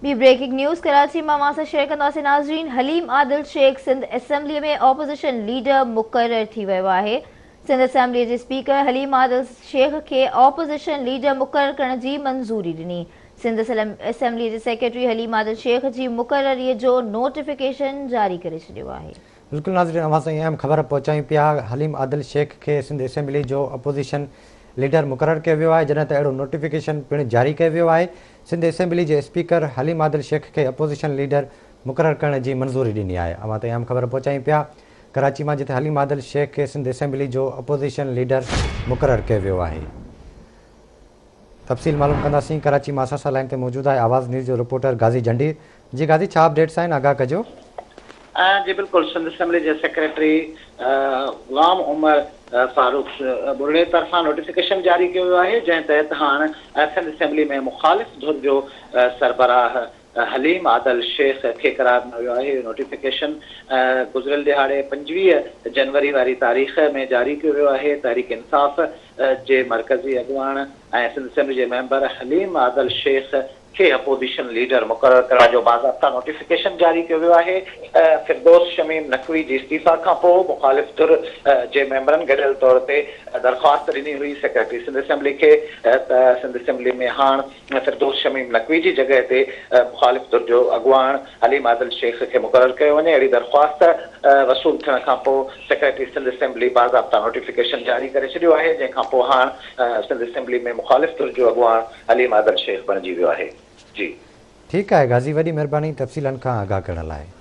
ٻي breaking news Karachi مان اوهان سان شيئر ڪنداسين ناظرين Haleem Adil Sheikh Sindh assembly ۾ opposition leader مقرر ٿي ويو آهي سنڌ اسيمبلي جي اسپيڪر حليم عادل شيخ کي اپوزيشن ليڊر مقرر ڪرڻ جي منظوري ڏني سنڌ اسيمبلي جي سيڪريٽري حليم عادل شيخ جي مقرري جو نوٽيفڪيشن جاري ڪري ڇڏيو آهي. بلڪل ناظرين اوهان تائين اهم خبر پهچايون پيا حليم عادل شيخ کي سنڌ اسيمبلي جو اپوزيشن ليڊر مقرر ڪيو ويو آهي جڏهن ته اهڙو نوٽيفڪيشن پڻ جاري ڪيو ويو آهي سنڌ اسيمبلي جي اسپيڪر حليم عادل شيخ کي اپوزيشن ليڊر مقرر ڪرڻ جي منظوري ڏني آهي اوهان تائين اهم خبر پهچايون پيا ڪراچي مان جتي حليم عادل شيخ کي سنڌ اسيمبلي جو اپوزيشن ليڊر مقرر ڪيو ويو آهي تفصيل معلوم ڪنداسين ڪراچي مان اسان سان لائين تي موجود آهي آواز نيوز جو رپورٽر غازي جهنڊير جي غازي ڇا اپڊيٽس آهن آگاهه ڪجو. جي بلڪل سنڌ اسيمبلي جي سيڪريٽري غلام عمر فاروق ٻرڙي طرفان نوٽيفڪيشن جاري ڪيو ويو آهي جنهن تحت هاڻ سنڌ اسيمبلي ۾ مخالف ڌر جو سربراهه حليم عادل شيخ کي قرار ڏنو ويو آهي. اهو نوٽيفڪيشن گذريل ڏهاڙي 25 جنوري واري تاريخ ۾ جاري ڪيو ويو آهي. تحريڪ انصاف جي مرڪزي اڳواڻ ۽ سنڌ اسيمبلي جي ميمبر حليم عادل شيخ کي اپوزيشن ليڊر مقرر ڪرڻ جو باضابطا نوٽيفڪيشن جاري ڪيو ويو آهي. فردوس شميم نقوي جي استعيفيٰ کانپوء مخالف ڌر جي ميمبرن گڏيل طور تي درخواست ڏني هئي سيڪريٽري سنڌ اسيمبلي کي ته سنڌ اسيمبلي ۾ هاڻ فردوس شميم نقوي جي جڳهه تي مخالف ڌر جو اڳواڻ حليم عادل شيخ کي مقرر ڪيو وڃي. اهڙي درخواست وصول ٿيڻ کانپوء سيڪريٽري سنڌ اسيمبلي باضابطا نوٽيفڪيشن جاري ڪري ڇڏيو آهي، جنهن کانپوء هاڻ سنڌ اسيمبلي ۾ مخالف ڌر جو اڳواڻ حليم عادل شيخ بڻجي ويو آهي. جي. ٺيڪ آهي غازي وڏي مهرباني تفصيلن کان آگاهه ڪرڻ لاء.